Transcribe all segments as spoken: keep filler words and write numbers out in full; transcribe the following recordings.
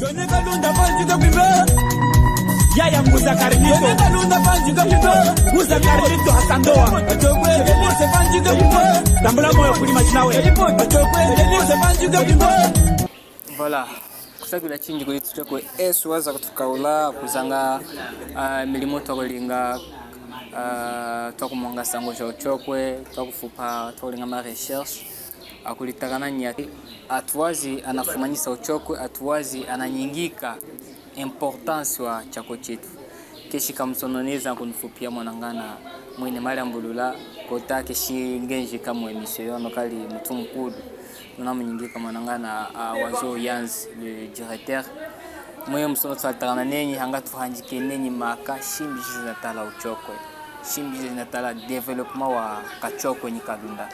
Tony Kalunda panjika kwimba. Yaya kuza Carlito. Tony Kalunda panjika kwimba. Kuza Carlito asandoa. Atokwe Denise panjika kwimba. Tambula moyo kuli machinawe. Atokwe Denise panjika kwimba. Voilà. Kusakila chinji kuli tuchokwe esu waza kutukaula kuzanga ah, milimo twakulinga ah, twakumonga sango ja uchokwe twakufupa twakulinga ma recherche akulitakana ni ati atuwazi anafumanyisa uchokwe atuwazi ananyingika importance wa chako chetu. Keshi kamusononeza kunufupia mwanangana mwene maliambulula kota keshi ngenji kamu emission yono kali mutu mukulu. Nuna munyingika mwanangana uh, wazo yanzi le directeur mwe musono twatakana nenyi hanga tuhanjike nenyi maka shimbi jizi natala uchokwe shimbi jizi natala développement wa kachokwe ni kalunda.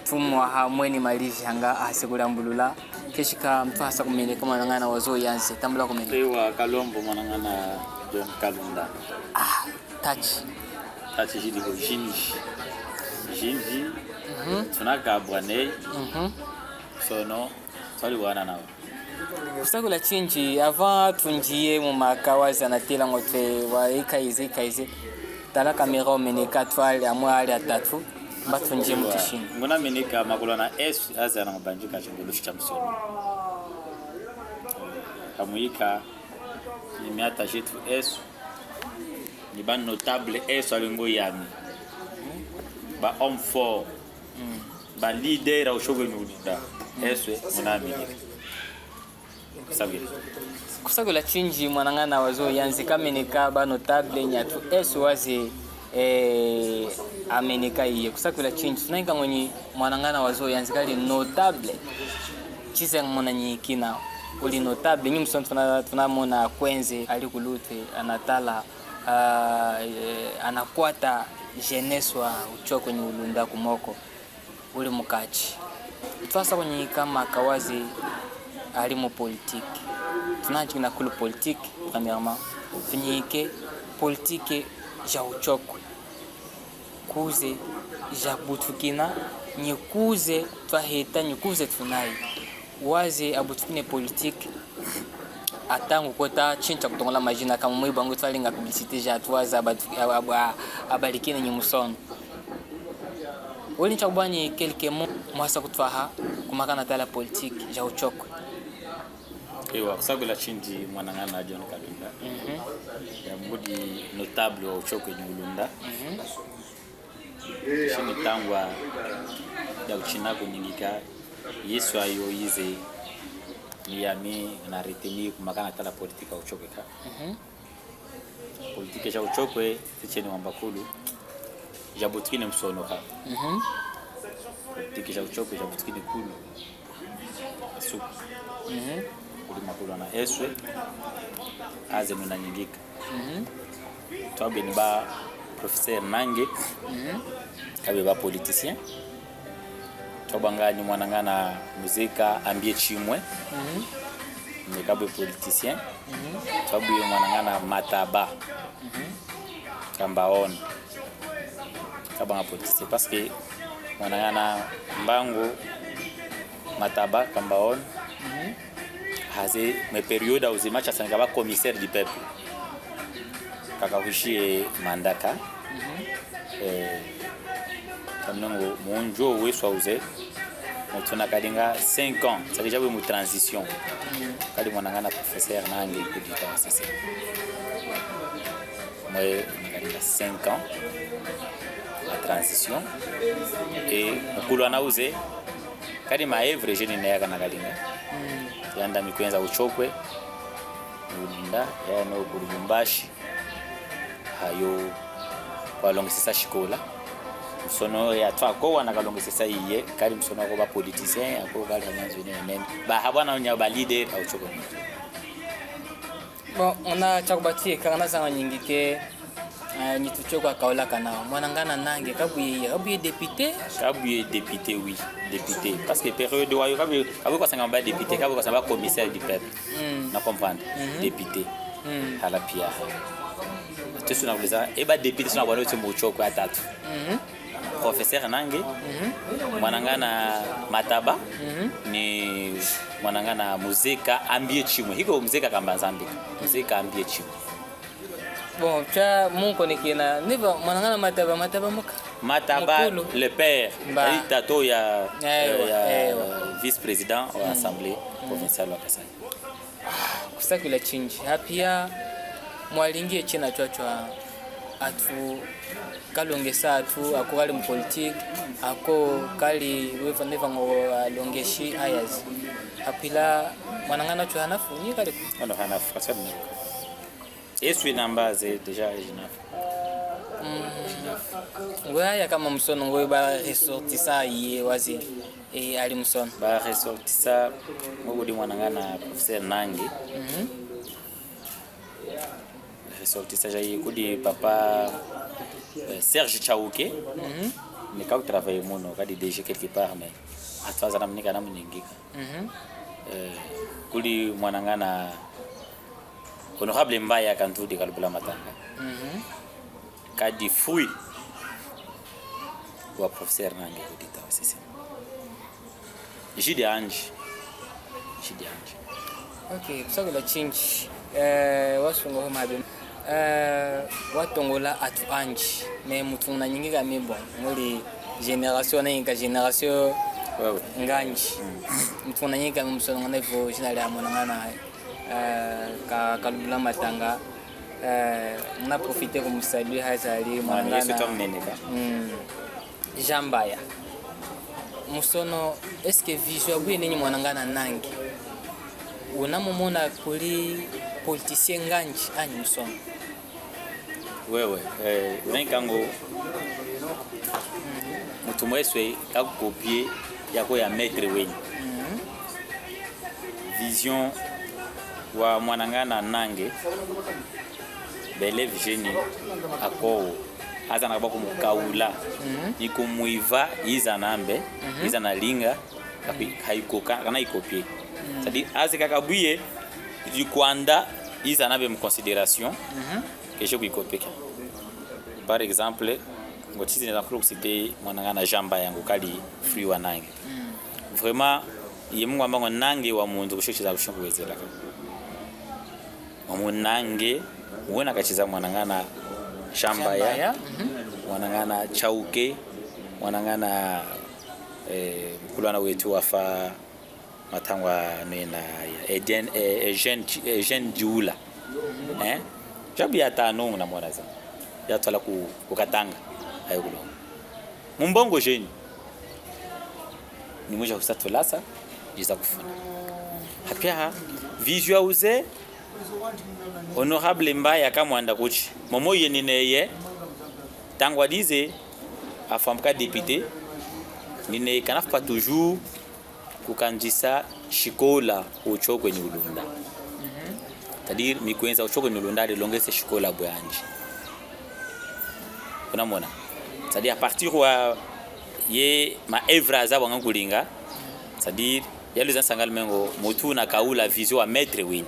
Tumwaha mweni maliji hanga ahase kulambulula. Keshika mutwahasa kumeneka mwanangana wazo yanze tambula kumeneka. Ewa kalombo mwanangana John Kalunda. Ah, tachi. Tachi jili ko jinji. Jinji. Mhm. Tunakabwa nei. Mhm. Sono twali wana nawo. Kusakula chinji avant tunjiye mu maka wazi anatela ngotwe wa ikaize ikaize. Tala kamera umeneka twali amwe ali atatu. Mba tunjiye mu tishini. Nguna meneka makulu ana esu azi anangubanjika chingulushi cha musono. Kamuyika ni miata jetu esu ni ba notable esu alingo yami ba homme fort ba leader au shogo nyulunda esu munami. Sabile. Kusakula chinji mwanangana wazo yanzi kameneka ba notable nyatu esu waze eh, ameneka iye kusakula chinji tunaika ngwenyi mwanangana wazo yanzi kali notable. Chize mona nyikina uli notable nyi musono tuna tunamona kwenze ali kulutwe anatala ah, eh, anakwata jeunesse wa uchoko nyi ulunda kumoko. Uli mukachi. Twasa kunyika maka waze ali mu politique. Tunanjikina kulu politique, premièrement. Tunyike politique ja uchokwe. Kuze ja butukina, nyi kuze twaheta, nyi kuze tunayi. Waze abutukine politique, atangu kota chincha kutongola majina kamu mwibangu twalinga publicité ja tuwaza abatu- aba- aba- abalikine nyi musono. Uli nchakubwa ni quelques mots mwasa kutwaha kumakana tala politique ja uchokwe. Ewa kusakula chinji mwanangana John Kalunda. Mhm. Ya mudi notable wa uchokwe ni ulunda. Mhm. Shini tangwa da kuchina kunyingika Yesu ayo yize ni yami na reteni kumakana tala politika uchokwe ka. Mhm. Politika ja uchokwe ticheni wamba kulu. Jabutukine musono ka. Mhm. Politika ja uchokwe jabutukine kulu. Suku. Mhm. Kuli makulu ana eswe aze nunanyingika. Mhm. Twabeni ba professeur Nange. Mhm. Kabe ba politicien. Twabanga ni mwanangana muzeka ambie chimwe. Mhm. Ni kabe politicien. Mhm. Twabwe mwanangana Mataba. Mhm. Kambaona. Kabanga politicien parce que mwanangana Mbango Mataba Kambaona. Mhm. Haze me période auze macha sanga ba commissaire du peuple. Kaka hushie mandaka. Mhm. Eh, Kaminongo munjo wesu auze mutuna kalinga cinq ans saki jabu mu transition. Mhm. Kali mwanangana professeur Nange kudita sese. Mwe nakalinga cinq ans la transition. Et mukulu anauze kali maevre jeni nayaka nakalinga. Mhm. Yanda mikwenza uchokwe. Ulinda yaya no ku Lubumbashi. Hayo kwalongesesa shikola. Musono ya twa ko wana kalongesesa iye kali musono ko ba politicien ako kali hananzo ne nene. Ba habwana nya ba leader au choko. Bon, ona chakubatie kana zanga nyingike. Ah, nyi tuchoko akaula kana mwanangana Nange kabuye iye kabuye député. Kabuye député, oui, député parce que période wayo kabuye kabuye kwasanga ba député kabuye kwasanga ba commissaire du peuple. Mm. Na comprendre. Mhm. Député. Mm. Hala pia. Tesu na kuliza e ba député suna bwana wetu muchoko atatu. Mhm. Professeur Nange, mwanangana Mataba, ni mwanangana Muzeka Ambie Chimwe. Hiko Muzeka Kamba Nzambi, Muzeka Ambie Chimwe. Bon, cha munkonekena niva mwanangana Mataba, Mataba muka. Mataba, mukulu, le père, mba, ali tato ya, ewa, eh, ya, ewa, vice-président wa assemblée provinciale wa Kasai. Kusakila chinji. Hapia mwalingi echina chwachwa atu kalongesa atu ako kali mu politique, ako kali weva neva ngo alongeshi ayazi. Hapila mwanangana chwa hanafu ni kali ku- Ano hanafu, kaswali na. Eswi namba ze déjà ejinafu. Ngwe haya kama musono ngwe ba ressortissant ye wazi, eh, ali musono. Ba ressortissant, ngwe kudi mwanangana professeur Nange. Ressortissant jayi kudi papa, eh, Serge Chauke. Ni ka travailler muno, kadi D G quelque part, mais atwaza na munika na muningika. Eh, kuli mwanangana Honorable Mbaya Kantudi Kalubula Matanga. Kadi fruit wa professeur Nange kudita wa sisi. Jidi anji. Jidi anji. Ok, kusakula chinji. Eh, wasunga ho mabe. Eh, watongola atu anji. Me mutu nanyingi kami bon. Nguli génération na yinka génération nganji. Mutu nanyingi kami musono ngana vo jina lya mwanangana, eh, ka, Kalubula Matanga. Eh, muna profiter kumusaluer hazali mwanangana. Yesu tamuneneka. Jean Mbaya. Musono, est-ce que vision ya bwinenyi mwanangana Nange unamumona kuli politicien nganji anyi musono? Wewe, eh, unanyi kango mutu mweswe kakukopie yako ya maître wenyi. Vision wa mwanangana Nange, bele vision akowo, aza nakabwa kumukaula, ni kumwiva, iza nambe, iza nalinga, kapi-, haiko-, ka-, kana ikopie. C'est-à-dire, aze kakabwiye, likwanda, iza nambe mu considération, kesho kuikopeka. Par exemple, ngo chizi neza kulu kusite mwanangana Jean Mbaya ngu kali fruit wa Nange. Vraiment, ye Mungu amba ngo Nange wa muntu kusho chiza kusho kuwezela ka. Wa mu Nange, wena kachiza mwanangana Jean Mbaya, mwanangana Chauke, mwanangana, eh, mkulwana wetu wafa matangwa nena ya Eden, eh, Eugène, Eugène Diula. Eh? Jabu ya tanu na mwana za. Ya twala ku, ku Katanga. Ayo kulonga. Mumbongo jeni. Ni mwisha kusatulasa, jiza kufuna. Hapia, visual uze, honorable Mbaya kamwanda kuchi. Momo ye nineye, tangwa dize, afambuka député, nineye kanafupa toujours, kukanjisa shikola ku Chokwe ni Ulunda. C'est-à-dire, mikwenza ku Chokwe ni Ulunda alilongese shikola bwanji. Unamona? C'est-à-dire, à partir wa ye ma œuvre aza wanga kulinga, c'est-à-dire, yaluza nsanga lumengo, mutu na kaula vision wa maître wini.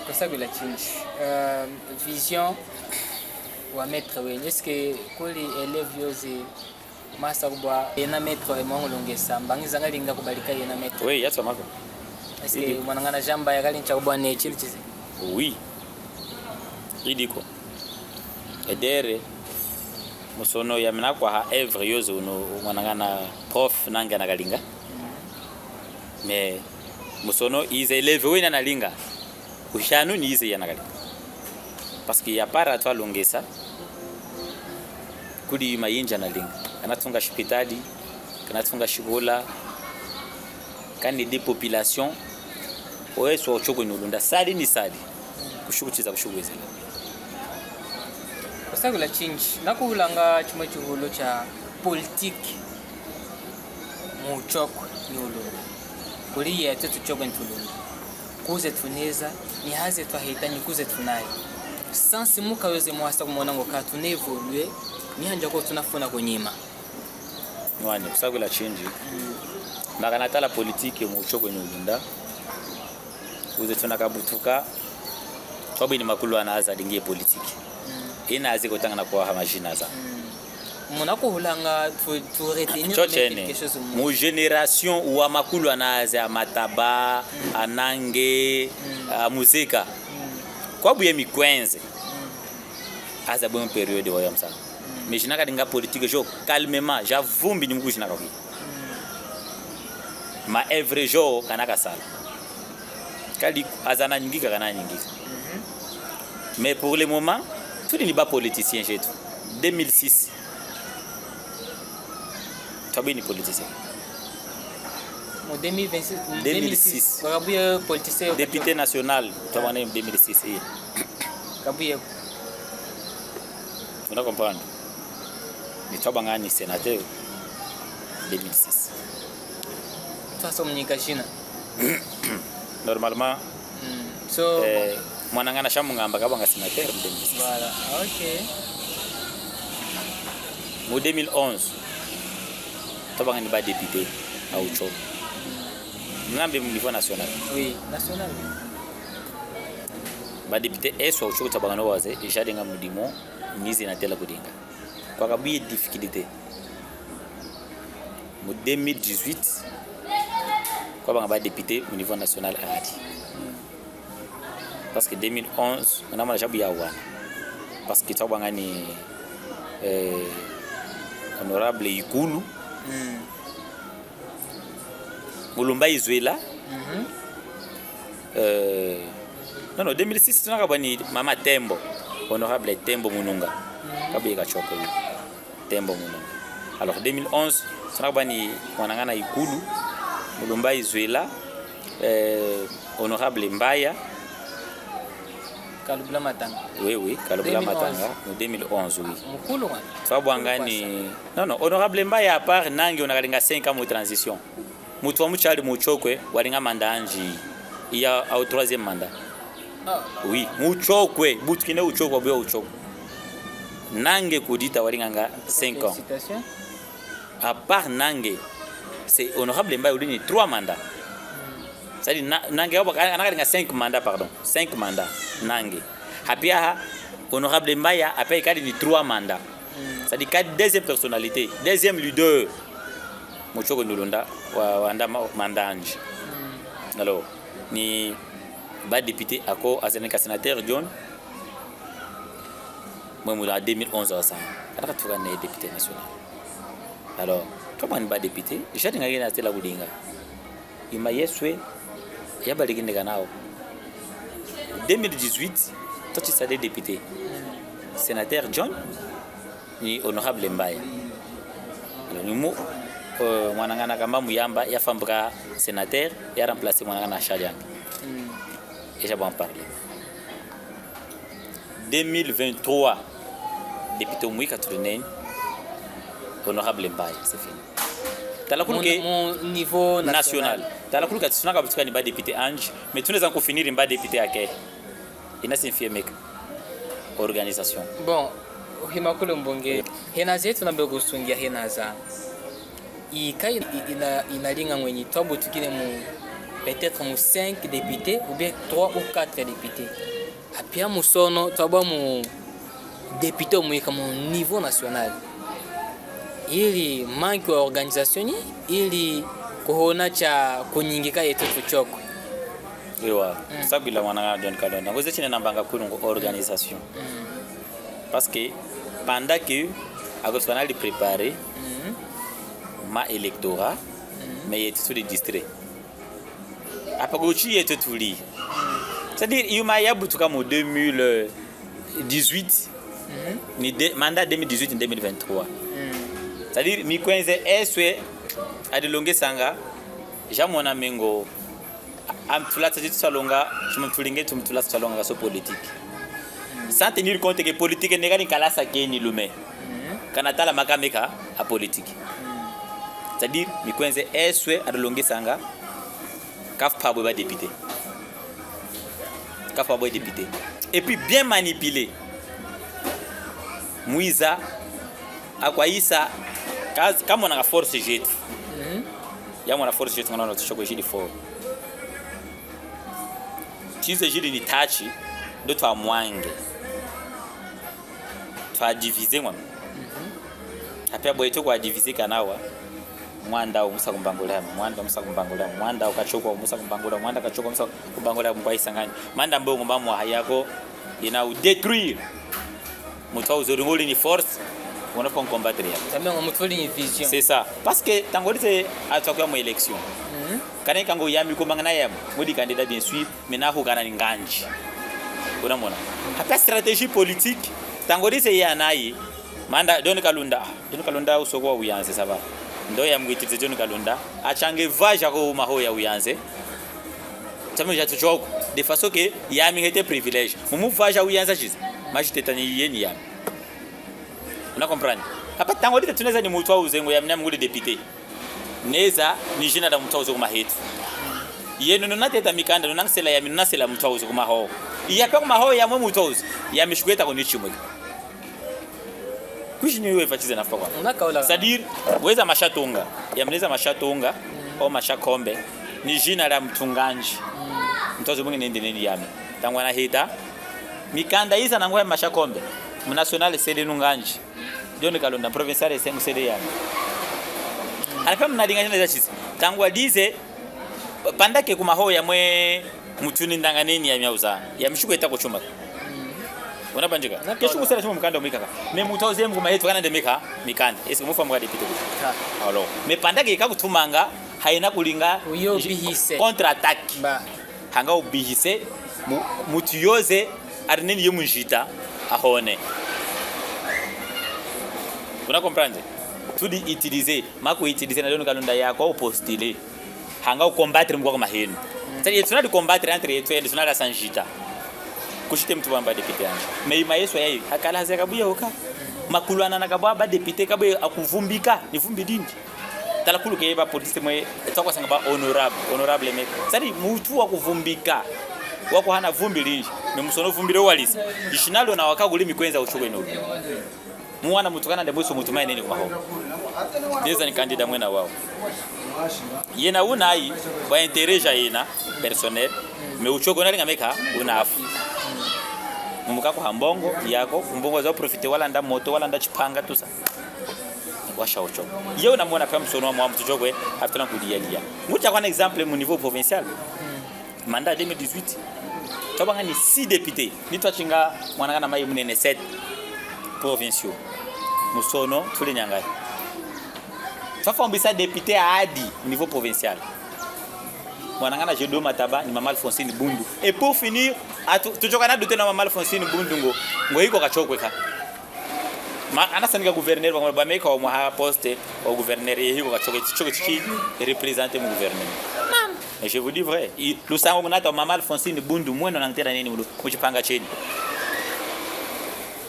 Kusabila chinji. Euh, vision wa maître wini. Est-ce que kuli élève yoze masa kubwa yena maître wa mwangu longesa, mbangi zanga linga kubalika yena maître. Oui, yatsa mako. Est-ce que mwanangana Jean Mbaya kali ncha kubwa ne chili chize? Oui. Idiko. Edere, musono ya mina kwa ha œuvre yoze uno mwanangana prof Nange anakalinga. Mais musono ize élève wena nalinga. Kuhianu ni ize yanakali. Parce que ya para twalongesa, kuli yuma yinji analinga. Kanatunga shipitali, kanatunga shikola, kani de population, oyesu wa Chokwe ni Ulunda, sali ni sali, kushikuchiza kushikwezela. Kusakula chinji, nakuhulanga chimwe chihulo cha politique mu Chokwe ni Ulunda. Kuli yetu tu Chokwe ni Ulunda. Kuze tuneza, ni haze twaheta, ni kuze tunayi. Sens muka yoze mwasa kumona ngo ka tuna évoluer, ni hanja ko tunafuna kunyima. Mwani, kusakwila chinji. Makana tala politique mu Chokwe ni Ulunda. Kuze tunakabutuka, twabwini makulu ana aza lingi politique. Ina azi kutangana kwa ha majina za. Muna kuhulanga tu, tu retenir Cho même chene. Quelque chose mu. Mu génération wa makulu anaze a Mataba, a Nange, a Muzeka. Kwa buye mikwenze. Aza bwe mu période wa yamsa. Mais jina kalinga politique jo calmement, ja vumbi ni muku jina kawi. Ma œuvre jo kana kasala. Kali aza na nyingika kana nyingika. Mais pour le moment, tudi ni ba politiciens jetu. deux mille six. Twabini politicien. Mu deux mille vingt-six, mu deux mille six. Bakabuye politicien. Député national, twabana deux mille six, iya. Kabuye. Una comprendre? Ni twabanga ni sénateur deux mille six. Twaso munyika jina. Normalement, Mm. So, eh, mwanangana Shamungamba kabanga sénateur mu deux mille six. Voilà, ok. Mu deux mille onze, twabanga ni ba député au Tshoko. Ngambe mu niveau national. Oui, national. Ba député eswa au Tshoko twabanga no waze, jalinga mudimo, nizi natela kulinga. Kwa kabuye difficulté. Mu deux mille dix-huit, kwabanga ba député au niveau national ahadi. Parce que deux mille onze, on a manager buya wana. Parce que twabanga ni, euh, honorable Ikulu, Mm. Mulumba Izwela. Mhm. Euh, non, non, deux mille six, tunakabwa ni Mama Tembo, honorable Tembo Mununga. Kabuye ka Tshoko. Tembo Mununga. Alors, deux mille onze, tunakabwa ni mwanangana Ikulu, Mulumba Izwela, euh, honorable Mbaya. Kalubula Matanga. Oui, oui, Kalubula Deux mille onze. Matanga, mu deux mille onze, oui. Mukulu wana. Twabwanga ni, non, non, honorable Mbaya, à part Nange, unakalinga cinq ans mu transition. Mutu wa muchali mu Tshokwe, walinga mandat anji. Il y a au troisième mandat. Ah. Oui, mu Tshokwe, butukine u Tshokwe, buya u Tshokwe. Nange Kudita walinganga cinq ans. Félicitations. À part Nange, c'est honorable Mbaya uli ni trois mandats. C'est-à-dire, Na-, Nange, anakalinga cinq mandats, pardon. Cinq mandats, Nange. Hapiaha, honorable Mbaya, après, il a ni trois mandats. C'est-à-dire, quatre deuxième personnalité, deuxième leader. Mu Tshokwe Nulunda, wa, wanda ma-, mandat anji. Alors, ni ba député ako, aseneka sénateur John, mwe mula deux mille onze wasanga. Kata katuka ne député national. Alors, twabwa ni ba député, jati ngayena tela kulinga. Yuma yeswe, yabalikindika nawo. Deux mille dix-huit, twachisale député. Sénateur John, ni honorable Mbaya. Alors, ni mu, euh, mwanangana Kamba Muyamba, yafambuka sénateur, ya remplacer mwanangana Shaliang. Déjà bon parler. Deux mille vingt-trois, député Muika Turineni, honorable Mbaya, c'est fini. Tala kulu ke Mu niveau national. Tala kulu ke, tunaka butuka ni ba député anji, mais tuneza kufiniri ba député ake. Ina signifie meka. Organisation. Bon, hima kulu mbunge. Hena zetu na bego sungia hena za. Ika ina, ina, inalinga ngwenyi twabutukine mu peut-être mu cinq députés ou bien trois ou quatre députés. Apia musono twabwa mu député Muika mu niveau national. Ili manque wa organisation ni, ili kuhona cha kunyingika yetu tuchoko. Ewa, sakwila mwanangana John Kalonda. Ngoze chine nambanga kulungu organisation. Parce que pendant que ako swana li préparer ma électorat, mais yetu tuli distrait. Apa kuchi yetu tuli. C'est-à-dire, yuma yabutuka mu deux mille dix-huit, ni de, mandat deux mille dix-huit ni deux mille vingt-trois. C'est-à-dire, mikwenze eswe adilongesanga, jamona mengo, amtulasa chitu salonga, chuma tulenge tumtulasa salonga kaso politique. Sans tenir compte que politique neka ni kalasa ke ni lume. Kana tala makameka a politique. C'est-à-dire, mikwenze eswe adilongesanga, kafupabwe ba député. Kafupabwe député. Et puis bien manipulé. Mwiza, akwayisa, ka-, kamonanga force jetu. Yamona force jetu ngana tushoko jili fort. Chize jili ni tachi, ndo twamwange. Twa diviser ngwami. Apia bweto kwa diviser kanawa. Mwanda umusa kumbangula, mwanda umusa kumbangula, mwanda ukachokwa umusa kumbangula, mwanda kachokwa umusa kumbangula mukwa isanganyi. Manda mbongo mamwa hayako ina u détruire. Mutu wa uze uli nguli ni force, on a fait combattre ya. Kamengo mutu uli ni vision. C'est ça. Parce que tango dize atwa kwa mu élection. Kane kango yami kumangana yami, ngudi candidat bien sûr, mais nahu kana ni nganji. Unamona? Hata stratégie politique, tango dize ya nayi, manda Don Kalunda, Don Kalunda usoko wa uyanze saba. Ndo yami ngwitilize Don Kalunda, achange vaja ko maho ya uyanze. Chama ja tuchoko, de façon que yami ngete privilège. Mumu vaja uyanza chize, maji tetani yeni yami. Una comprendre? Hapa tango dize tuneza ni mutu wa uze ngo yami nami nguli député. Neza ni jina la mutu wa uze kuma hetu. Yenu nunateta mikanda, nunangisela yami, nunasela mutu wa uze kuma ho. Iya pe kuma ho yamwe mutu wa uze, yami shikweta ko ni chimwe. Kushi ni wefa chize nafa kwa. Unakaula. C'est-à-dire, weza mashatunga, yami neza mashatunga, o mashakombe, ni jina la mutu nganji. Mutu wa uze mungi nende neni yami. Tango anaheta, mikanda iza nangu ya mashakombe, mu national sede nunganji. Don Kalunda, provincial sengu sede yami. Ana pe munalinga jina za chize. Tango dize, panda ke kuma ho yamwe mutu ni ndanga neni yami ya uza. Yami shikweta ko chuma. Unapanjika? Nako. Keshi musela chuma mukanda mwikaka. Me mutu wa uze mu kuma hetu kana ndemeka mikanda. Est-ce que mufa mwa député? Ha. Alors, me panda ke kakutumanga, haina kulinga uyo bihise. Contre-attaque. Ba. Hanga ubihise, mu-, mutu yoze, ari neni ye munjita, ahone. Una comprendre? Tudi utiliser, maku utiliser na Don Kalunda yako, au postuler. Hanga u combattre mukwa kuma henu. C'est-à-dire, tuna di combattre entre yetu, yetu, tuna la sanjita. Kushite mutu wamba député anje. Mais ima Yesu yayi, akala haze kabuya oka. Makulwana na kabwa ba député kabwe akuvumbika, ni vumbi dindi. Tala kulu ke ba police mwe, etwa kwa sanga ba honorable, honorable me. C'est-à-dire, mutu wa kuvumbika, wa kuhana vumbi linji, me musono vumbi lo walisa. Ishinalo na wakaguli mikwenza uchukwe no. Mwana mutu kana nde mwiso mutu mayi neni kumaho. Neza ni candidat mwena wao. Yena unayi, wa intérêt ja yena, personnel, me uchoko nalinga meka, unafu. Mumuka kuha mbongo, yako, mbongo za profiter, walanda moto, walanda chipanga, tout ça. Washa uchoko. Ye unamona pa musono wa mwa mutu chokwe, after na kudia dia. Ngucha kwa exemple mu niveau provincial. Mandat deux mille dix-huit, twabanga ni six députés. Ni twachinga mwanangana mayi munene sept provinciaux. Musono, tule nyangayi. Twafambisa député adi au niveau provincial. Mwanangana Jedo Mataba ni Mama Alphonsine Bundu. Et pour finir, atu, tuchoka na dute na Mama Alphonsine Bundu ngo, ngo hiko kachokwe ka. Ma, anasanika gouverneur, ba, ba meka wa mwaha poste, au gouverneur, ye hiko kachokwe, chichokwe chichi, représenter mu gouvernement. Mama. Et je vous dis vrai, i, lusango ngunata Mama Alphonsine Bundu, mweno nangtera nini mulu, muchipanga cheni.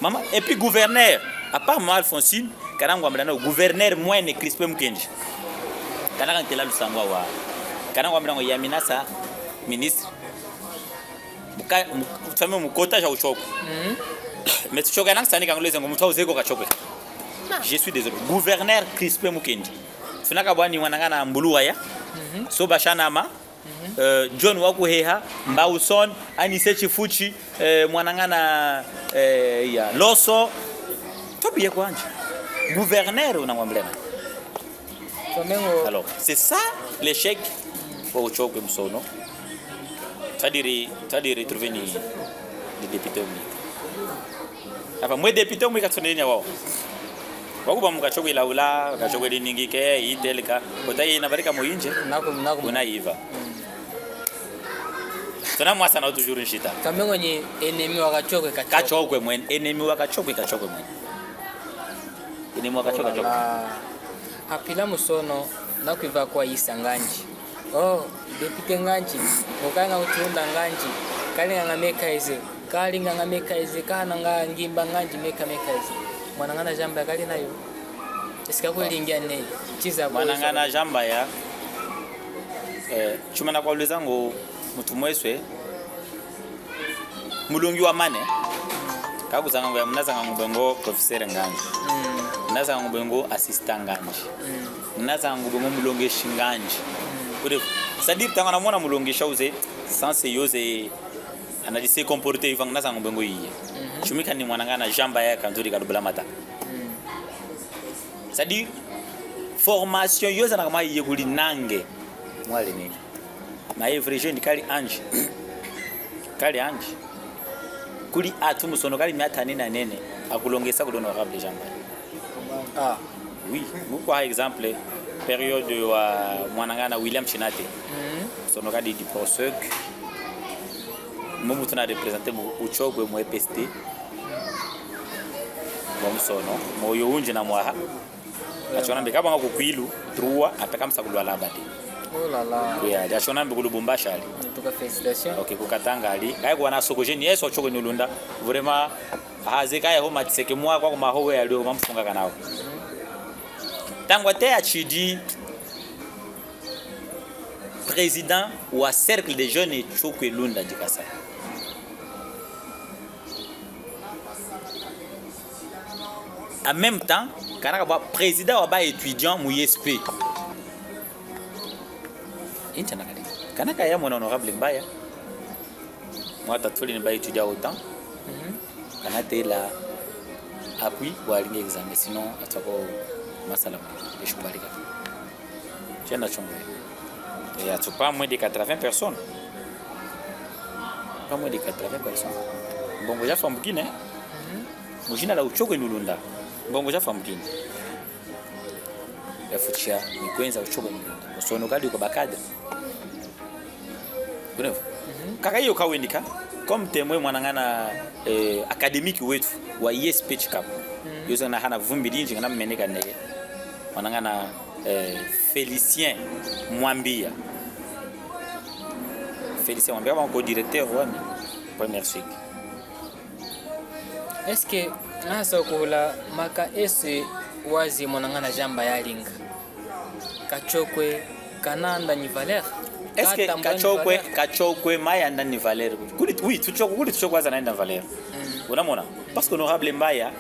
Mama, et puis gouverneur, à part Mama Alphonsine, kana ngwambila no gouverneur mwene Crispin Mukendi. Kana kangtela lusango wa. Kana ngwambila ngo yaminasa ministre. Muka, mu, tusame mukota ja uchoko. Mais tuchoka nang sani kanguleze ngo mutu wa uze ko kachokwe. Je suis désolé. Gouverneur Crispin Mukendi. Tuna kabwani mwanangana Mbuluwaya. Soba Shanama. Euh, John Wakuheha, Mbauson, Anise Chifuchi, euh, mwanangana, euh, ya Loso. Tobiye kwanje. Gouverneur unangwamblena. Tomengo. Alors, c'est ça l'échec wa uchokwe musono. Tadiri, tadiri trouver ni, ni député umwe. Apa mwe député umwe katsonenya wao. Wakuba mukachokwe laula, kachokwe liningike, itelika. Kota yina balika muinje. Naku, naku. Unayiva. Tuna mwasa na toujours nshita. Kamengo ni ennemi wa kachokwe kachokwe. Kachokwe mwen, ennemi wa kachokwe kachokwe mwen. Ennemi wa kachokwe kachokwe. Wala. Apila musono, nakwiva kwa yisa nganji. Oh, député nganji, mukanga kutunda nganji, kalinganga meka eze, kalinganga meka eze, kananga ngimba nganji meka meka eze. Mwanangana jamba kali nayo. Esika kulingia ne, chiza kwa mwanangana jamba ya, eh, chuma na kwa lweza ngo mutu mweswe, mulongi wa mane, kakuzanga ngo ya munazanga ngubwe ngo professeur nganji. Munazanga ngubwe ngo assistant nganji. Munazanga ngubwe ngo mulongeshi nganji. Kude, c'est-à-dire, tanga na mwana mulongeshi uze, sens yoze, analyse comporter ivang nazanga ngubwe ngo iye. Chumika ni mwanangana jamba ya kanturi kalubula mata. C'est-à-dire, formation yoze nakamwa iye kuli nange. Mwali nini? Na ye vrai jeune kali ange. Kali ange. Kuli atu musono kali miata nene nene. Akulongesa kuli honorable Jean Marie. Ah, oui. Mukwa exemple, période wa mwanangana William Chinate. Musono kadi di Prosec. Mumu tuna représenter mu Uchokwe mu E P S T. Wa musono, moyo unji na mwaha. Achona mbe kabanga ku Kwilu, trois, apeka msa kulwala abate. Oh là là. Kuya, achona mbe ku Lubumbashi ali. En tout cas, félicitations. Ok, ku Katanga ali. Kaya kuwana soko jeni, yeso Uchokwe ni Lunda. Vraiment, haze kaya ho matiseke mwa kwa kumahowe ya lio, mamufunga kanao. Tangwa te achidi président wa cercle des jeunes Uchokwe Lunda du Kasaï. En même temps, kanaka bwa président wa ba étudiant mu I S P. Incha nakali. Kanaka ya mwana honorable Mbaya. Mwata tuli ni ba étudiant autant. Kanatela appui bwa linga examen, sinon atwako masala mu. Eshubalika. Chena chongo. Et atu pas moins de quatre-vingts personnes. Pas moins de quatre-vingts personnes. Mbongo jafambukine. Mujina la Uchokwe ni Lunda. Mbongo jafambukine. Yafutia ni kwenza Uchokwe ni Lunda. Musono kadi kwa ba cadre. Kunevo. Kaka iyo kawendika. Comme témoin mwanangana, eh, académique wetu wa I S P Chikapa. Yoze na hana vumbi linji ngana mmeneka neye. Mwanangana, eh, Félicien Mwambia. Félicien Mwambia, banko directeur wami. Première chic. Est-ce que nasa kuhula maka ese wazi mwanangana Jean Marie alinga? Kachokwe kananda ni valeur? Est-ce que katambula ni Kachokwe, valeur? Kachokwe mayanda ni valeur? Kuli, oui, Tuchokwe, kuli Tuchokwe waza nanda valeur. Unamona? Parce que honorable Mbaya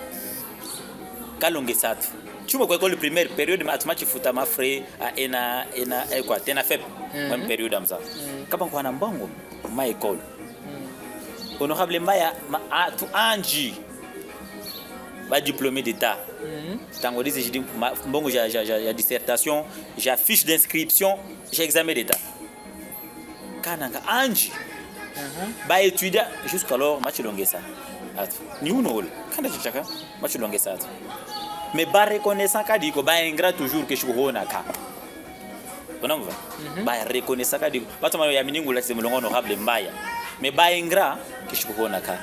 kalongesa atu. Chuma kwa école primaire, période ma, atuma chifuta ma frais, a, ena, ena, eh, quoi, tena faible. Même période amza. Kaba kwa na mbongo, ma école. Honorable Mbaya, ma, atu anji. Ba diplômé d'État. Tango dizi jidi ma, mbongo ja, ja, ja, ja dissertation, ja fiche d'inscription, ja examen d'État. Kananga anji. Ba étudiant jusqu'alors machilongesa. Atu. Ni uno ole. Kanda chichaka machilongesa atu. Mais ba reconnaissant kadi ko ba ingrat toujours ke shikuhona ka. Unamva? Ba reconnaissant kadi. Batu mayo ya miningu la mulongo honorable Mbaya. Mais ba ingrat ke shikuhona ka.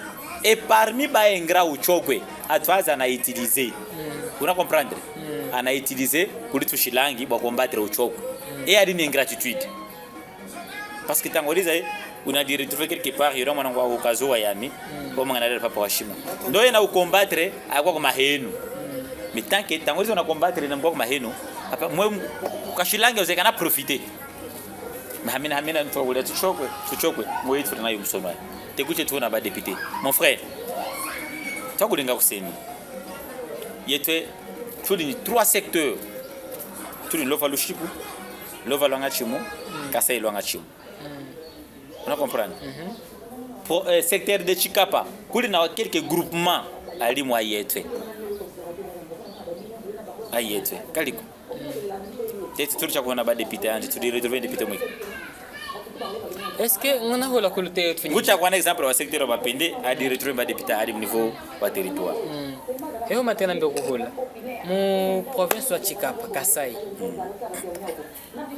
Et parmi ba ingrat Uchokwe, atu aza na utiliser. Una comprendre? Ana utiliser kuli Tushilangi bwa combattre Uchokwe. Et ali ni ingratitude. Parce que tango diza, eh, una di retrouver quelque part, yora mwana ngwa ukazo wa yami, kwa mwana lele papa wa shima. Ndo yena ucombattre, akwa kwa mahenu. Mais tant que tango diza una combattre na ngwa kwa mahenu, apa mwe ukashilange uzeka na profiter. Na hamina, hamina, ntwa ule Tuchokwe, Tuchokwe, mwe itu na yumsoma. Tekuche tuna ba député. Mon frère, twakulinga kuseni. Yetwe, tuli ni trois secteurs. Tuli ni Lova Lushiku, Lova Lwanga Chimu, Kasai Lwanga Chimu. Una comprendre? Pour, euh, secteur de Chikapa, kuli na quelques groupements ali mwa yetwe. Ayetwe, kaliko. Teti tuli cha kuona ba député andi, tuli retrouver député mwiki. Est-ce que nguna hula kulu te tu? Ngucha kwa exemple wa secteur wa Pende, adi retrouver ba député ali mu niveau wa territoire. Eho matena mbe kuhula. Mu province wa Chikapa, Kasai.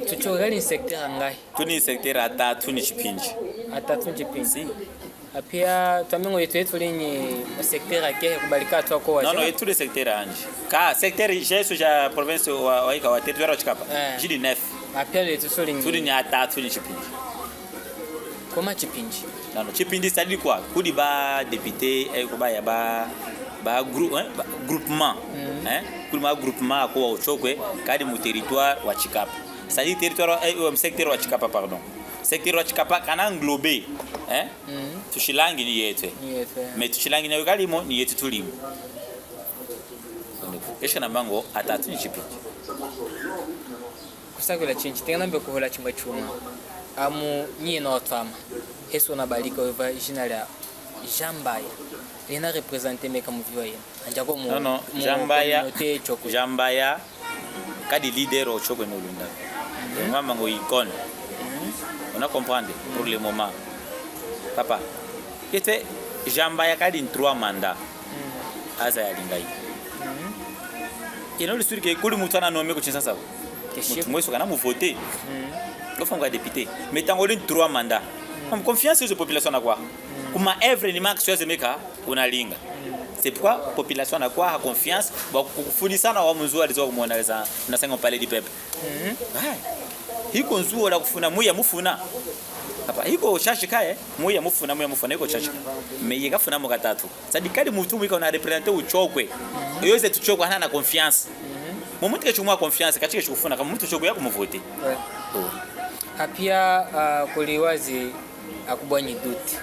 Tucho gali secteur angahi? Tuni secteur atatu ni chipinji. Atatu ni chipinji. Si. Apia twamengo yetu yetu linyi secteur akehe kubalika twako wacha. Non, non, yetu le secteur anji. Ka secteur jesu ja province wa, wa ika wa territoire wa Chikapa. Eh. Jili neuf. Apia le tu suli nyi. Tuli ni atatu ni chipinji. Koma chipinji. Non, non, chipinji c'est-à-dire quoi? Kuli ba député, eh, ko ba ya ba, ba grou-, hein, ba groupement. Hein? Kuli ma groupement ko wa Uchokwe, kadi mu territoire wa Chikapa. C'est-à-dire territoire, eh, euh, secteur wa Chikapa, pardon. Secteur wa Chikapa kana englobé, hein? Tushilangi ni yetwe. Ni yetwe. Mais tushilangi nayo kalimo, ni yetu tulimo. Esha na mango atatu ni chipinji. Kusakula chinchi, tengana mbe kuhula chimwe chuma. Amu nyino twama. Hesu na balika weva jina lya Jean Mbaya, yena représenter meka mu vie yenu? Anjako mu, Non, non, mu Jean Mbaya, communauté Tshokwe. Jean Mbaya kadi leader wa Tshokwe no Lunda. Ngamba ngo icône. Una comprendre pour le moment. Papa, kete Jean Mbaya kadi trois mandats. Aza yalinga yi. Ino lisuri ke kuli mutu ana nommé ku Kinshasa ko. Mutu mweso kana mu voter. Ofanga député. Mais tango lini trois mandats. Comme confiance de population na kwa. Kuma œuvre ni max yoze meka unalinga. C'est pourquoi population na kwa ha confiance, ba kufunisana wa munzu alizo kumona za na sengo palais du peuple. Ouais. Hiko nzuwo la kufuna muya mufuna. Apa hiko shashika, eh, muya mufuna, muya mufuna, hiko shashika. Mais yeka funa mu katatu. Sadi kadi mutu mwika una représenter u Tshokwe. Yoze tu Tshokwe hana na confiance. Mu muntu keshi kumwa confiance, kachi keshi kufuna, kama muntu Tshokwe ya kumuvoter. Ouais. Oh. Apia, ah, kuli waze akubwa nyi doute.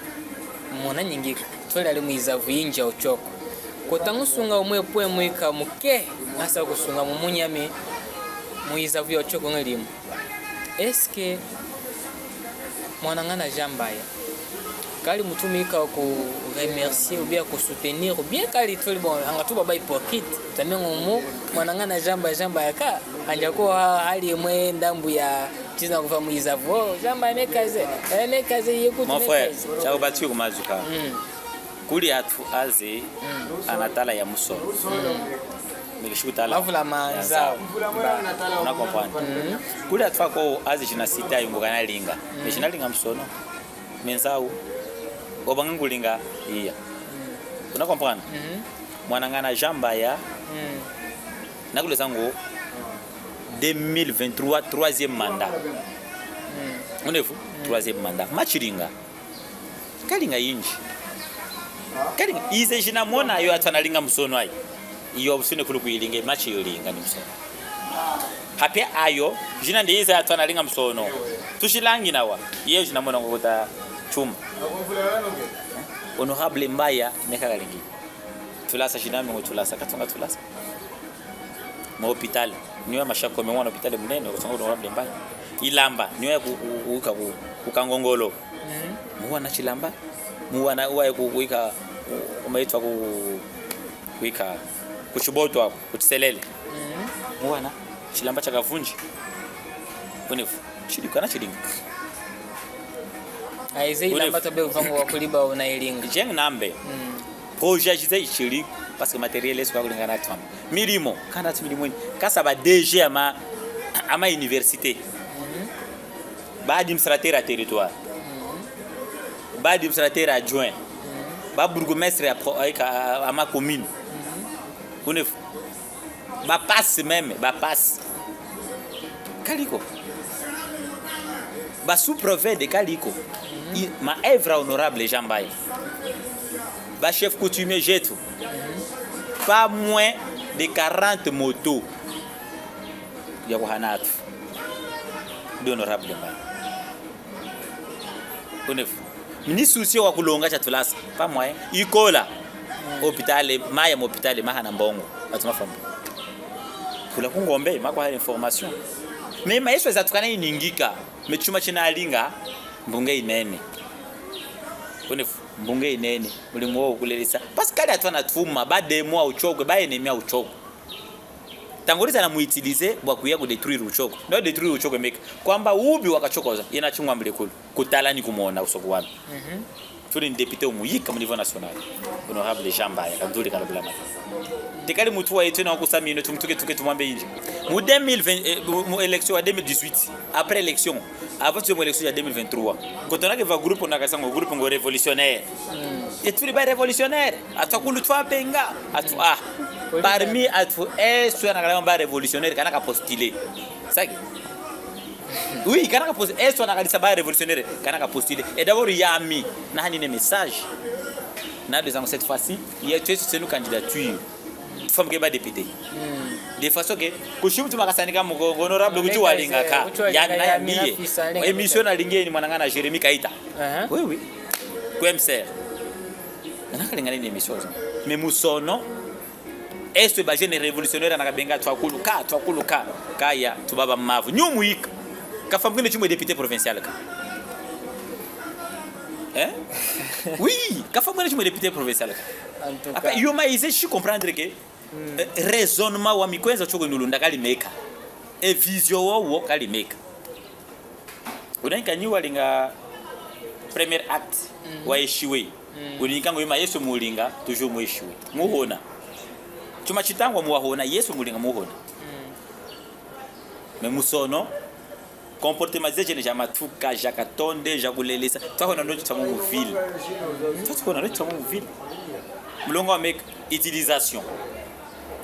Mona nyingika, twela ali mu yizavu yinji ya u Tshokwe. Kota ngusunga umwe pwe mwika muke, asa kusunga mu munyami mu yizavu ya u Tshokwe ngelimo. Est-ce que mwanangana Jean Mbaya kali mutu mwika ku remercier ou bien ku soutenir ou bien kali tuli bon, hanga tuba ba hypocrite, tamengo mu mwanangana Jean Mbaya, Jean Mbaya ka anja ko ha-, hali mwe ndambu ya chizina kuva mu yizavu. Oh, Jean Mbaya mekaze, eh, mekaze yekutu. Mon frère, Mekaze. Chako bati kumazuka. Mm. Kuli atu aze anatala ya musono. Mikishikutala. Mavula manza. Una comprendre. Kuli atu ako aze jina sita yungu kana linga. Mais jina linga musono. Menzau. Obanga ngulinga iya. Una comprendre. Mwanangana Jean Mbaya. Mm. Nakuleza ngo deux mille vingt-trois, troisième mandat. Unevu? Troisième mandat. Machilinga. Kalinga yinji. Kalinga. Ize jina mona ayo atana linga musono ayi. Iyo busune kulu kuyilinga, machi yo linga ni musono. Hape ayo, jina nde ize atana linga musono. Tushilangi nawa. Iyo jina mona ngokuta chuma. Honorable Mbaya, neka kalingi. Tulasa jina mengo tulasa, katunga tulasa. Mu hôpital, niwe mashako me mwana hôpital munene, kusonga honorable Mbaya. Ilamba, niwe ku, ku, ku, ku, ku Kangongolo. Muwana Chilamba, muwana uwa ku, kuika, umaitwa ku, kuika, ku Chiboto ako, ku Chiselele. Muwana, Chilamba cha Kavunji. Unefu, chili kana chilinga. Aize Ilamba tabe uvangu wa kuliba una ilinga. Jeng nambe. Projet jize ichili, parce que matériel esko akulingana twama. Milimo, kana tu milimo ni. Kasa ba D G ama, ama université. Ba administrateur à territoire. Ba administrateur adjoint. Ba bourgmestre à pro-, à, à, à ma commune. Unefu. Ba passe même, ba passe. Kaliko. Ba sous-préfet de kaliko. I, ma œuvre honorable Jean Mbaya. Ba chef coutumier jetu. Pas moins de quarante motos. Ya kuhana atu. De honorable Mbaya. Unefu. Ni souci wa kulonga cha tulasa. Pas moyen. Ikola. Hôpital, maya mu hôpital, mahana mbongo. Atuma fambu. Kula kungombe, makwa information. Mais maiswe za tukana iningika. Mais chuma china alinga, mbunge inene. Unefu, mbunge inene. Mulimu wo kulelisa. Parce que kali atwana tuma, ba demo au Tshokwe, ba ennemi au Tshokwe. Tango liza na mu utiliser bwa kuya ku détruire u Tshokwe. No détruire u Tshokwe meka. Kwamba ubi waka Tshokwe za, yena chingwambile kulu. Kutala ni kumona usoko wami. Tuli ni député umuyika mu niveau national. Honorable Jean Mbaya, kanduli kalabula mata. Tekali mutu wa yetu na wakusamino, tumutuke tuke tumwambe inji. Mu deux mille vingt, eh, mu, mu élection wa deux mille dix-huit, après élection, avant tu mu élection ya deux mille vingt-trois. Kotona ke va groupe na kasango, groupe ngo révolutionnaire. Et tuli ba révolutionnaire. Atu akulu twapenga. Atu, ah. Parmi atu eswe anakalama ba révolutionnaire kana ka postuler. Saki. Oui, kana ka postuler. Eswe anakalisa ba révolutionnaire kana ka postuler. Et d'abord yami, na hanine message. Na deux ans cette fois-ci, il y a tu es sur nos candidatures. Femme ke ba député. De façon que, kushi mutu makasanika mukongo, honorable kuti walinga ka. Yami na yami ye. Émission na lingeni mwanangana Jérémy Kaita. Oui, oui. Ku M C R. Nanakalingana ni émission za. Mais musono, est-ce que ba jeunes révolutionnaires anakabenga twakulu ka, twakulu ka, kaya, tubaba mavu. Nyumu yika. Kafamukine chimwe député provincial ka. Eh? Oui, kafwa mwene chimwe député provincial. En tout cas. Apa, yuma ize shi comprendre que, eh, raisonnement wa mikwenza Tshoko Nulunda kalimeka. E vision wo, wo kalimeka. Unanyika nyi walinga premier acte wa eshiwe. Unanyika ngo yuma yeswe mulinga, toujours mu eshiwe. Muhona. Chuma chitangwa muwahona, yeswe mulinga muhona. Mais musono, comportement zejene ja matuka, ja katonde, ja kulelesa. Twahona ndo chitamo mu ville. Twahona ndo chitamo mu ville. Mulongo wa meka, utilisation.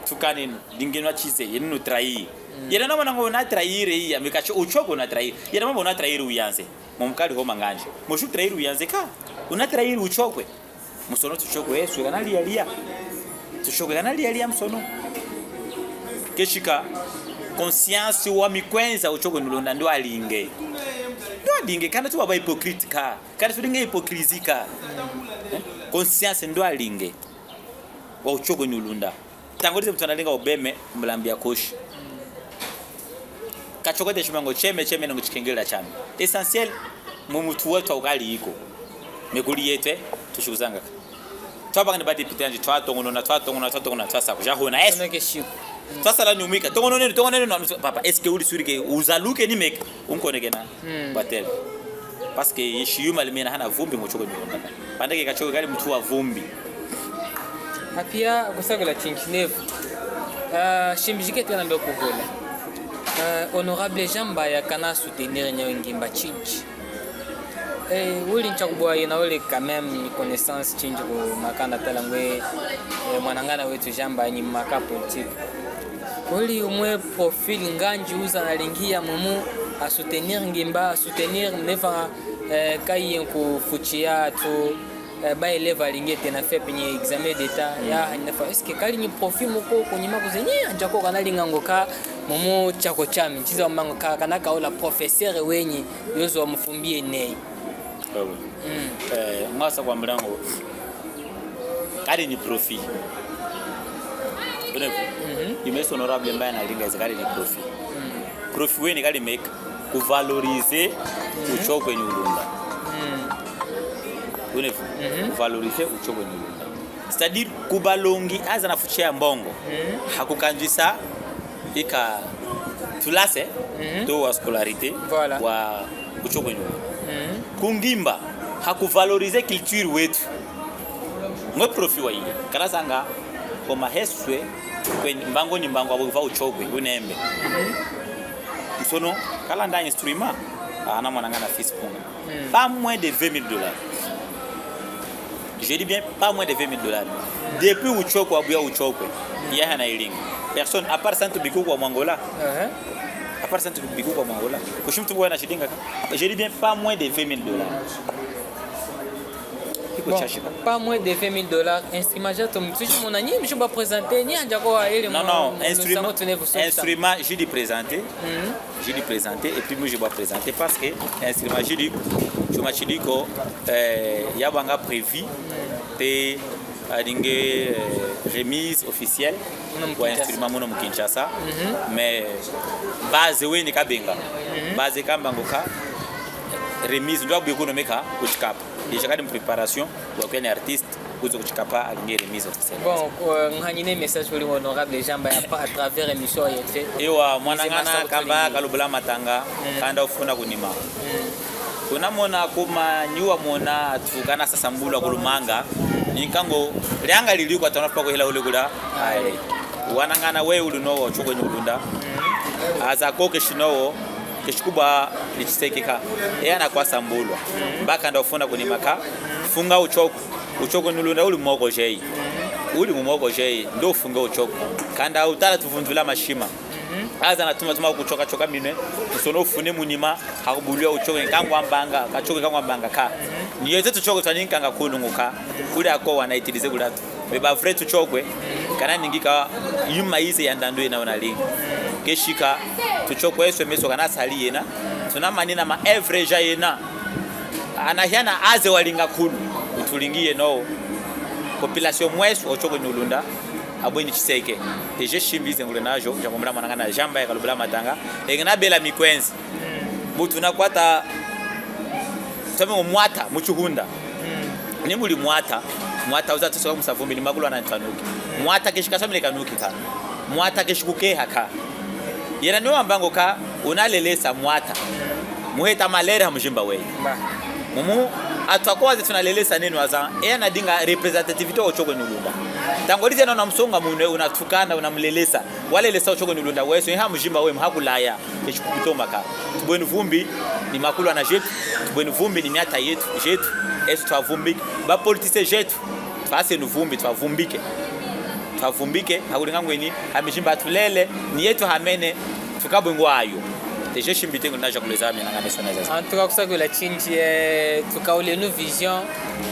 Tukanenu, lingenwa chize, yenu no trahir. Yena namona ngo na trahir iya, meka cho, uchoko na trahir. Yena mambo na trahir uyanze. Momukali homa nganje. Moshu trahir uyanze ka. Una trahir uchokwe. Musono tuchokwe, eswe kana lia lia. Tuchokwe kana lia lia musono. Keshika, conscience wa mikwenza Tshoko Nulunda ndo alinge. Ndo alinge, kana tuwa ba hypocrite ka. Kana tulinge hypocrisie ka. Eh? Conscience ndo alinge. Wa Tshoko Nulunda. Tango lize mtu analinga ubeme, mulambi ya koshi. Kachoko te shimango cheme, cheme nungu chikengela chami. Essentiel, mu mutu wetu ukali iko. Mekuli yetwe, tushikuzanga. Twabanga ni ba député anji, twatongonona, twatongonona, twatongonona, twasa kuja hona. Es. Oneke shiku. Twasala ni umika. Tongonone, tongonone, no, papa, est-ce que uli sûr que uzaluke ni meke? Unkonekena. Batel. Parce que yeshi yuma limena hana vumbi mu Tshoko Nulunda. Pande ke Kachoko kali mutu wa vumbi. Apia kusakula chinchi nefu. Ah, shimbi jike tena ndo kuhula. Ah, honorable Jamba ya kana soutenir nyo ngimba chinchi. Eh, uli ncha kubwa yena ule quand même ni connaissance chinji ku makanda tala ngwe, eh, mwanangana wetu Jamba ni maka politique. Uli umwe profil nganji uza na lingi ya mumu a soutenir ngimba, a soutenir neva, eh, kayi nkufuchi ya tu, eh, ba élève alingi tena fait penye examen d'état ya hanyina fa. Est-ce que kali ni profil moko kunyima kuze ni anjako kana linga ngo ka mumu chako chami. Chiza mango ka kana kaola professeur wenyi yozo wa mufumbi eneyi. Wewe. Mm. Eh, mwasa kwa mlango. Kali ni profit. Unevu? Mhm. Imesi honorable mbaye analinga ize kali ni profit. Mm. Profit weni kali meka kuvaloriser Tshoko Nulunda. Mm. Unevu? Mhm. Kuvaloriser Tshoko Nulunda. C'est-à-dire, kubalongi aza na fuche ya mbongo. Mhm. Hakukanjisa ika tulase, mhm, to wa scolarité, voilà, wa Tshoko Nulunda. Mhm. Kungimba, hakuvaloriser culture wetu. Mwe profit wa ile. Kana sanga, koma heswe, kwe mbango ni mbango, abo va uchokwe, unembe. Mhm. Nsono, kalanda instrument, ana mwanangana fils punga. Mm. Pas moins de vingt mille dollars. Je dis bien, pas moins de vingt mille dollars. Depuis Uchokwe, abuya Uchokwe, ya hana ilingi. Personne, à part Santu Bikuku wa Mwangola. Uh-huh. À part Santu Bikuku wa Mwangola. Kushimtu kwa na shilinga ka. Je dis bien, pas moins de vingt mille dollars. Iko. Bon, chashi ka. Pas moins de vingt mille dollars. Instrument jato mtsuji mona nyi mshuba présenter ni anja kwa ele. Non, non, instrument, instrument, je dis présenter. Mhm. Je dis présenter et puis moi je vais présenter parce que instrument je dis, chuma chiliko, eh, yabanga prévu te alinge, eh, remise officielle. Muno mu kwa Kinshasa. Instrument muno mu Kinshasa. Mhm. Mais base weni kabenga. Mhm. Base kambango ka remise ndo abwe kuno meka kuchikapa. Déjà kadi mu préparation, wa kwenye artiste, kuzo kuchikapa, alinge remise officielle. Bon, euh, nganyine message kuli honorable Jamba ya pa à travers émission yetu. Ewa, mwanangana kamba kalubula matanga, mm, kanda ufuna kunima. Mm. Kunamona kuma nyiwa mona tukana sasambulwa kulumanga, ninkango, lianga lili kwa tona pa kuhela ule kula, ai. Wanangana we ulu nowo, chokwe nyulunda. Mm. Aza koke shinowo, keshikubwa lichisekeka. Eya na kwasambulwa. Mm. Bakanda ufuna kunima ka, funga uchoko. Uchoko nulunda uli moko jeyi. Uli mu moko jeyi, ndo ufunge uchoko. Kanda utala tuvundula mashima. Aza natuma tuma kuchoka choka minwe, usono ufune munima, hakubulwa uchoko nkangwa mbanga, kachoke kangwa mbanga ka. Niyo eto tuchoko twaninkanga kununguka, kuli ako wana itilize kulatu. Beba vrai tuchokwe, kana ningika yuma yize ya ndandu yena unalingi. Keshika, tuchokwe eswe meso kana sali yena, tunamanina ma œuvre ja yena. Anahiana aze walinga kulu, utulingi yeno. Population mwesu, ochoko nyulunda, abweni chiseke. Eje shimbi zengule najo, jakumbula mwanangana jamba ya kalubula matanga. Engena bela mikwenzi. Mutu nakwata Twamengo mwata mu chihunda. Ni muli mwata, mwata uza tusoka musa vumbi ni makulwana ntwanuki. Mwata keshi kasamile kanuki ka. Mwata keshi kukeha ka. Yena ni wambango ka unalelesa mwata. Muheta malere ha mujimba weyi. Mumu atwakwaze tunalelesa nenu aza. Eya nadinga representativité ochokwe nulunda. Tango lize na unamusonga munwe unatukana unamulelesa. Walelesa ochokwe nulunda weso. Eha mujimba we muhakulaya. Eshi kukutomba ka. Tubweni vumbi ni makulwana jetu. Tubweni vumbi ni miata yetu, jetu. Esu twavumbike. Ba politicien jetu. Twase nuvumbi, twavumbike. Twavumbike, hakulinga ngweni, ha mijimba tulele, ni yetu hamene, tukabwe ngwayo. Teje shimbi tengu naja kuleza mina ngane sona zaza. En tout cas, kusakwila chinji, eh, tukaulenu vision,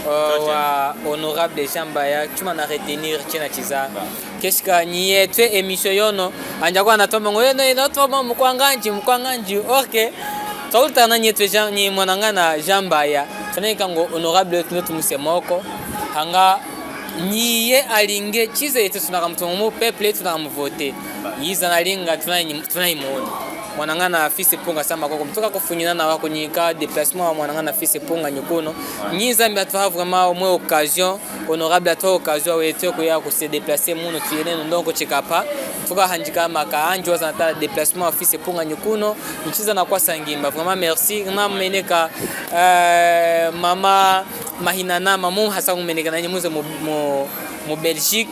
euh, wa honorable Jean Mbaya, chuma na retenir china chiza. Keshika nyi yetwe emission yono, anja kwa natoma ngo yeno yeno toma mukwanganji, mukwanganji, ok. Twaulutana nyi yetwe Jean, nyi mwanangana Jean Mbaya. Tunayika ngo honorable wetu no tumuse moko. Hanga nyi ye alinge chize yetu tunaka mutumu mu peuple yetu tunaka muvote. Yiza nalinga tunayi, tunayi muona. Mwanangana Fils Punga Sama Koko. Mutuka kufunyina na wakunyika déplacement wa mwanangana Fils Punga nyukuno. Nyi Nzambi atuha vraiment omwe occasion. Honorable atwa occasion wetu kuya ku se déplacer muno tuyene no ndongo chikapa. Tukahanjika maka anji waza nata déplacement wa Fils Punga nyukuno. Nchiza na kwasa ngimba. Vraiment merci. Na meneka, euh, mama Mahina na mamu hasa kumeneka na nyimuze mu, mu, mu Belgique.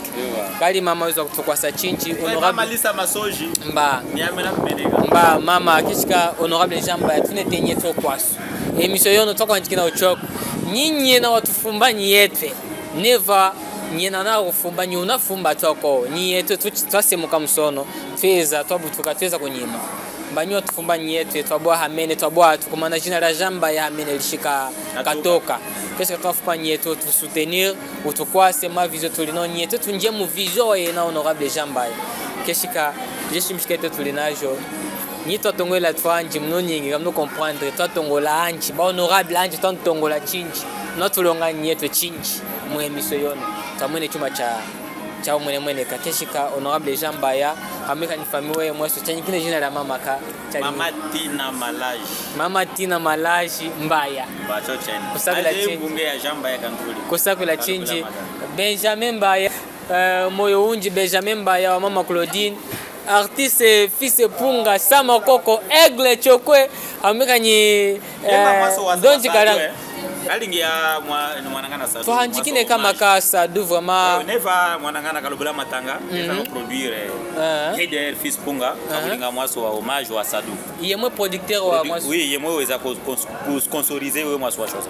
Kali mama wiza kutukwasa chinchi. Honorable Malisa Masoji. Mba. Ni amena kumeneka. Mba, mama, kishika honorable Jean Mbaya, tunetenye to kwasu. Emission yono tokwanjikina uchoko. Nyinyi na watufumba nyi yetwe. Neva nyena na kufumba nyi unafumba twako. Nyi yetwe tuchi-, twasemuka musono. Tweza, twabutuka, tweza kunyima. Mba nyi watufumba nyi yetwe, twabwa hamene, twabwa tukumana jina la Jean Mbaya hamene lishika katoka. Katoka. Keshika twafumba nyi yetwe, tusoutenir, utukwase ma vision tulino nyi yetwe, tunje mu vision yena honorable Jean Mbaya. Keshika, je shimishika yetwe tulinajo. Nyi twatongwela twanji, muno nyingi, kamuno comprendre, twatongola anji, ba honorable anji, twatongola chinji, no tulonga nyi yetwe chinji, mu emission yono, twamwene chuma cha, cha umwene mwene ka, keshika honorable Jean Mbaya, hamika ni famille we mweso, chanyikine jina la mama ka, chali Mama Tina Malaji. Mama Tina Malaji Mbaya. Mba, cho chene. Kusakula chinji. Mbunge ya Jean Mbaya Kanduli. Kusakula chinji. Benjamin Mbaya. Euh, moyo unji Benjamin Mbaya wa mama Claudine. Artiste, eh, Fils Punga, Sama Koko, Aigle Chokwe, amika nyi, eh, Donji Kalang. Kalingi ya mwa-, ni mwanangana Sadu. Tuhanjikine kama ka Sadu, vraiment. Eh, neva mwanangana Kalubula Matanga, neva produire, eh, K D R Fils Punga, kakulinga mwaso wa hommage wa Sadu. Iye mwe producteur wa mwaso. Oui, iye mwe weza ko-, ko-, ku sponsoriser we mwaso wa shosa.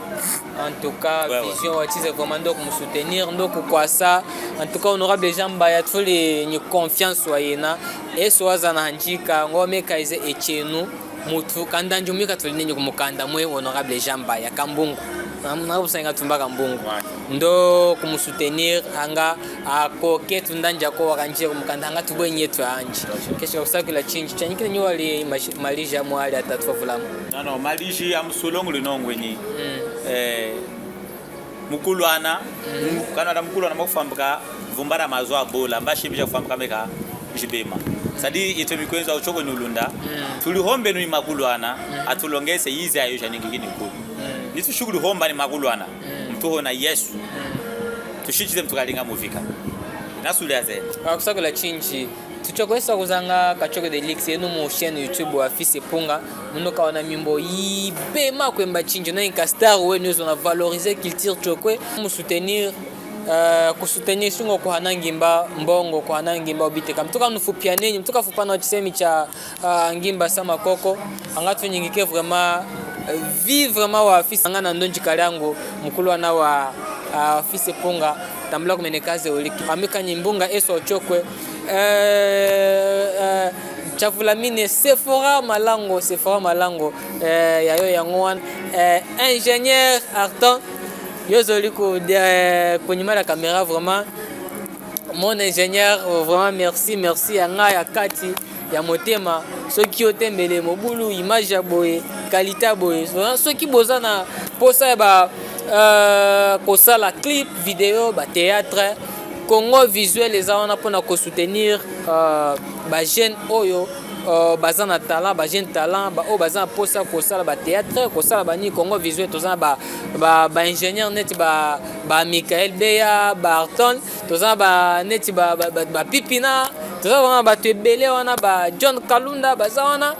En tout cas, ouais, ouais. Vision wachize vraiment ndo kumusoutenir, ndo kukwasa. En tout cas, honorable Jean Mbaya, tuli ni confiance wa yena. Eso waza na hanjika, ngo meka ize echenu, mutu, kanda njo mwika tuli nenyi kumukanda mwe honorable Jean Mbaya, Kambungu. Na, na kusangi tumba Kambungu. Ouais. Ndo kumusoutenir, hanga, ako, ketu ndanja ko, wakanjie kumukanda, hanga tubwe nyi yetwe anji. Keshika kusakula chinji, chanyikine nyi wali mashi-, malija mwali atatu wa vulama. Non, non, maliji a musulongo linongweni. Mm. Eh, mukulwana, mm, mu-, kana da mukulwana makufambuka vumba da mazu a bola, mba shimbi ja kufambuka meka jibema. Sadi itwe mikwenzo au choko ni ulunda, mm, tulihombe ni makulwana, mm, atulongese yizi ayo ja ningi ni kulu. Mm. Nitu shukuli homba ni makulwana, mm, mtuho na Yesu. Mm. Tushinjite mtukalinga muvika. Nasuli azeni. Akusakula chinji. Tucho kwesa kuzanga Kachoko Delix enu mu chaîne YouTube wa Fils Punga. Muno kawana mimbo yibema kwemba chinji na inka star wenu ezo na valoriser culture chokwe. Mu soutenir, euh, ku soutenir shingo kuhana ngimba mbongo, kuhana ngimba ubite. Ka mutuka nufupianenyi, mutuka fupana wa chisemi cha, euh, ngimba Sama Koko. Anga tunyingike vraiment, euh, vie vraiment wa Fils Punga na ndonji kalangu, mukulwana wa, euh, Fils Punga. Tambula kumeneka ze uliki. Amika nyi mbunga eso chokwe. Eh, eh, chavulamine Sephora Malango, Sephora Malango, eh, yayo yango wana. Eh, ingénieur Arton, yo zoli ku, eh, kunyima la caméra vraiment. Mon ingénieur, vraiment merci, merci ya nga ya kati. Ya motema, soki otembele mobulu, image ya boye, qualité ya boye. So-, soki boza na posa ya ba, euh, kosala clip, vidéo, ba théâtre, Congo Visuel eza wana pona ko soutenir, euh, ba jeunes oyo Euh, baza na talent, ba jeune talent, ba oyo baza na posa kosala ba théâtre, kosala ba ni Congo Visuel, toza na ba, ba, ba ingénieur neti ba, ba Michael Beya, ba Arton, toza na ba neti ba, ba, ba, ba Pipina, toza na ba, bato ebele wana, ba John Kalunda, baza wana.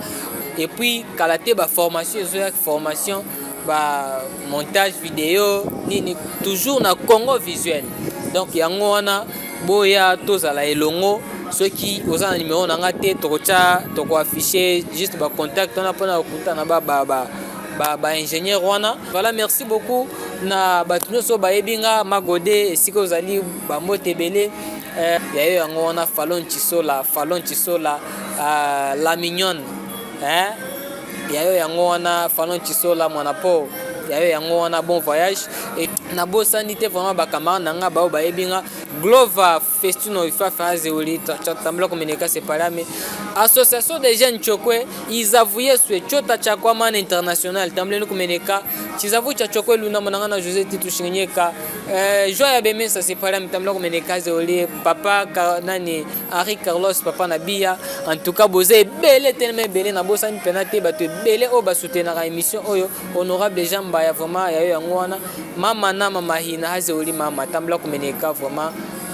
Et puis, kala te ba formation, ezo ya formation, ba montage vidéo, nini, toujours na Congo Visuel. Donc, yango wana, boya tozala elongo. Soki oza na numéro na nga te, tokotya, toko afficher juste ba contact wana pona kokutana ba, ba, ba, ba, ba ingénieur wana. Voilà, merci beaucoup na bato nyonso bayebi nga Magode, esika ozali, ba mbote ebele. Eh, yayo yango wana Falon Chisola, Falon Chisola, ah, la mignonne. Eh? Yayo yango wana Falon Chisola, mwana po. Yayo yango wana bon voyage. Et nabosani te vraiment ba camarades na nga, bao bayebi nga. Glover Festino Ifafa Azeoli, ta-, ta-, tambula kumeneka sepalame. Association des jeunes Chokwe, Izavu Yeswe, Chota cha kwa Mana International, tambuleni kumeneka. Chizavu cha Chokwe Luna, mwanangana José Titu Shinginyeka. Eh, Joie ya Bemesa sepalame, tambula kumeneka Azeoli. Papa ka-, nani, Henri Carlos, papa na Bia. En tout cas, boza ebele, tellement ebele, nabosani pena te, bato ebele oyo ba soutenaka émission oyo, honorable Jean Mbaya, vraiment, yayo yango wana. Mama na mama hina Azeoli mama, tambula kumeneka, vraiment.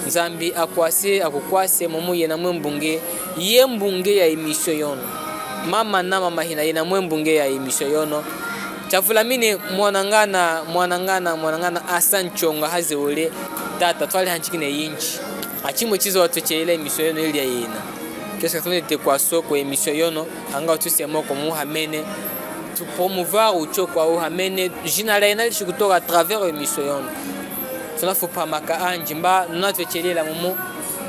Nzambi akwase, akukwase, mumu yena mwe mbunge, ye mbunge ya émission yono. Mama na mama hina yena mwe mbunge ya émission yono. Chavulamine mwanangana, mwanangana, mwanangana Hassan Chonga Azeoli, tata, twali hanjikine yinji. Achimwe chizo watwechelela émission yono ili ya yena. Qu'est-ce que tu te kwa soko émission yono, anga utusemo ko muhamene. Tu promouvoir ucho kwa uhamene, jina la yena lishikutoka à travers émission yono. Tunafupa maka anji, mba nunatwechelela mumu.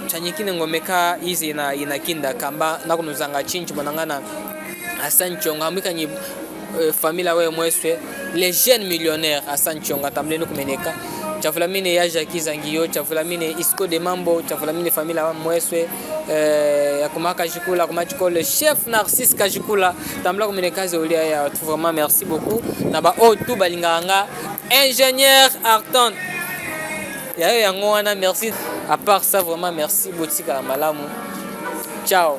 Chanyikine ngomeka izi na ina kinda kamba nakunuzanga chinji mwanangana Hassan Chonga, hamwika nyi, eh, famila we mweswe, le jeune millionnaire Hassan Chonga, tambuleni kumeneka. Chavulamine ya Jackie Zangiyo, chavulamine Isco de Mambo, chavulamine famila wa mweswe, eh, ya kuma Kajikula, kuma Chikolo, le chef Narcisse Kajikula, tambula kumeneka Azeoli ya, ya, tu vraiment merci beaucoup. Na ba o tu balinganga, ingénieur Arton. Yayo yango wana, merci. À part ça, vraiment, merci, botika la malamu. Ciao.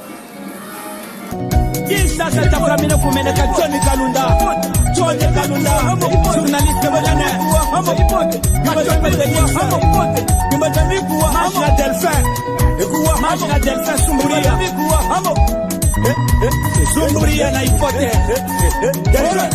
Kinshasa, tafulamine kumeneka Johnny Kalunda. Johnny Kalunda, journaliste monene. Kimbatamikuwa, Kimbatamikuwa, Machina Delphin. Machina Delphin, Sumburia. Sumburia na Ipote. Delphin.